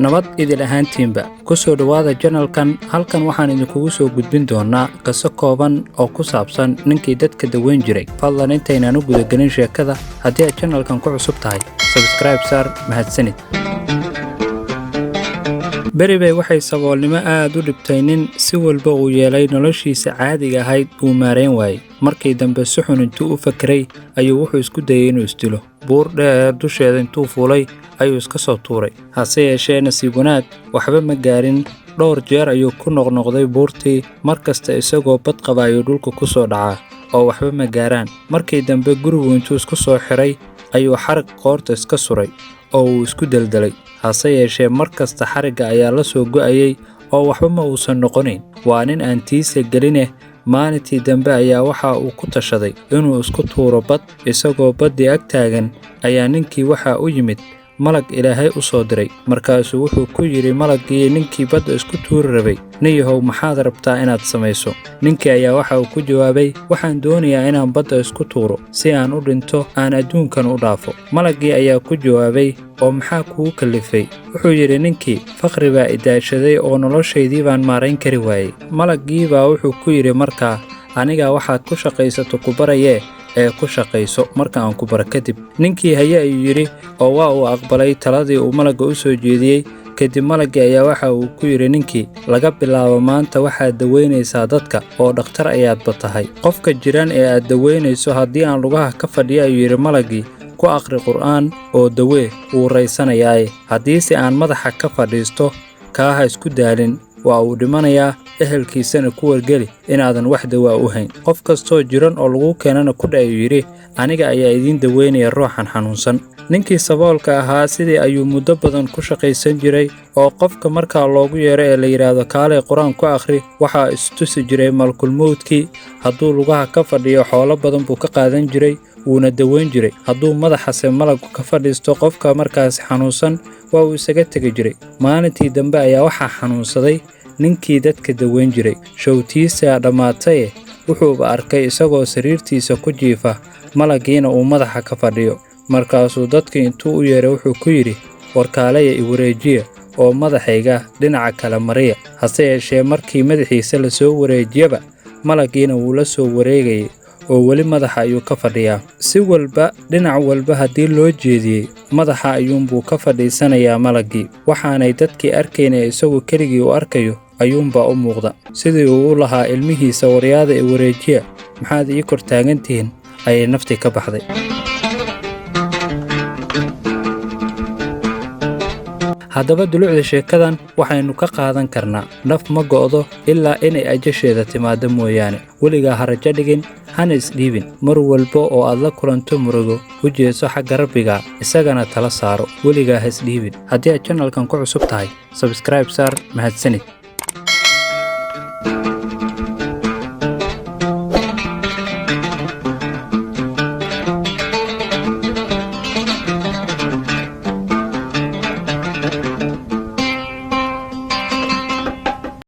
Nabad idil ahaantiinba, ku soo dhowaada channelkan. Halkan waxaan idinkugu soo gudbin doonaa qiso kooban oo ku saabsan ninkii dadka daweyn jiray. Fadlan, intaynaan u gudagelin sheekada, haddii aad channelkan ku cusub tahay, subscribe saar. Mahadsanid. Beri bay waxay saboolnimo aad u dhibtay nin. Si walba uu yeelay, noloshiisa caadiga ahayd uu maarayn waayey. Markii dambe si xun intuu u fakeray ayuu wuxuu isku dayey inuu isdilo. Buur dheer dusheeda intuu fuulay ayuu iska soo tuuray. Hase yeeshee, nasiib wanaag, waxba ma gaarin. Dhowr jeer ayuu ku noqnoqday buurtii. Mar kasta isagoo bad qaba ayuu dhulka ku soo dhacaa oo waxba ma gaaraan. Markii dambe gurigu intuu isku soo xiray ayuu xarig qoorta iska suray oo uu isku deldelay. Hase yeeshee, mar kasta xarigga ayaa la soo go'ayay oo waxba ma uusan noqonayn. Waa nin aan tiisa gelineh. Maalintii dambe ayaa waxa uu ku tashaday inuu isku tuuro bad. Isagoo baddii ag taagan ayaa ninkii waxa u yimid malag Ilaahay u soo diray. Markaasuu wuxuu ku yidhi malaggii ninkii badda isku tuuri rabay: "Niyahow, maxaad rabtaa inaad samayso?" Ninkii ayaa waxa uu ku jawaabay: "Waxaan doonayaa inaan badda isku tuuro si aan u dhinto, aan adduunkan u dhaafo." Malaggii ayaa ku jawaabay: "Oo maxaa kugu kallifay?" Wuxuu yidhi ninkii: "Faqri baa i daashaday oo noloshaydii baan maarayn kari waayey." Malaggii baa wuxuu ku yidhi markaa: "Anigaa waxaad ku shaqaysato ku barayee, ee ku shaqayso marka aan ku baro kadib." Ninkii "Haye," ayuu yidhi, oo waa uu aqbalay taladii uu malagga u soo jeediyey. Kadib malaggii ayaa waxa uu ku yidhi ninkii: "Laga bilaabo maanta waxaad daweynaysaa dadka oo dhakhtar ayaadba tahay. Qofka jiran ee aad daweynayso, haddii aan lugaha ka fadhiya," ayuu yidhi malaggii, "ku aqri Qur'aan oo dawee, wuu raysanayaaye. Haddiise aan madaxa ka fadhiisto, kaa ha isku daalin, waa uu dhimanayaa. Ehelkiisana ku wargeli inaadan wax dawaa u hayn. Qof kastoo jiran oo lagu keenana ku dhe," ayuu yidhi, "aniga ayaa idiin daweynaya ruuxan xanuunsan." Ninkii saboolka ahaa sidii ayuu muddo badan ku shaqaysan jiray, oo qofka markaa loogu yeero ee la yidhaahdo, "Kaalay, Qur-aan ku akhri," waxaa istusi jiray malkulmowdkii. Hadduu lugaha ka fadhiyo, xoolo badan buu ka qaadan jiray, wuuna daweyn jiray. Hadduu madaxase malaggu ka fadhiisto qofka markaasi xanuunsan, waa uu isaga tegi jiray. Maalintii dambe ayaa waxaa xanuunsaday ninkii dadka daweyn jiray. Showtiisaa dhammaataye, wuxuuba arkay isagoo sariirtiisa ku jiifa, malaggiina uu madaxa ka fadhiyo. Markaasuu dadkii intuu u yeeray wuxuu ku yidhi: "Warkaalaya, i wareejiya oo madaxayga dhinaca kale mariya." Hase yeeshee, markii madaxiisa la soo wareejiyaba, malaggiina wuu la soo wareegayay oo weli madaxa ayuu ka fadhiyaa. Si walba, dhinac walba haddii loo jeediyey, madaxa ayuunbuu ka fadhiisanayaa malaggii. Waxaanay dadkii arkayn ee isagu keligii u arkayo ayuunbaa u muuqda. Sidii uu u lahaa ilmihiisa: "Waryaada, i wareejiya, maxaad ii kor taagan tihiin?" ayay naftii ka baxday. Haddaba, dulucda sheekadan waxaynu ka qaadan karnaa: naf ma go'do ilaa inay ajasheeda timaaddo mooyaane. Weligaa ha rajo dhigin, hana isdhiibin. Mar walba oo aad la kulanto murugo, u jeeso xagga Rabbiga, isagana tala saaro. Weligaa ha isdhiibin. Haddii aad channelkan ku cusub tahay, subscribe saar. Mahadsanid.